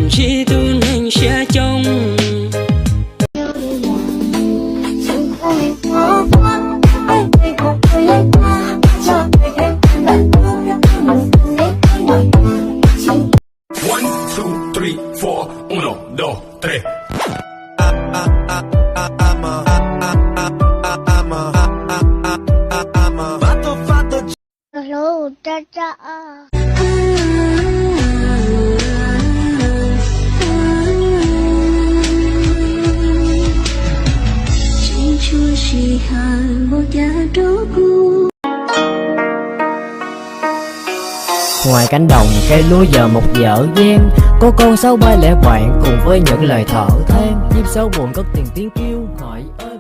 Tsis tus neeg siab coob. One, two, three, four, uno, dos, tres. Hlub hlub ua caj caj. Tsis tshua sij hawm npaum cas rau kuv. Ngoài cánh đồng cây lúa giờ mọc dở dang, có con sáo bay lẻ bảng cùng với những lời thở than. Nhịp sống buồn cất từng tiếng kêu hỏi ơ.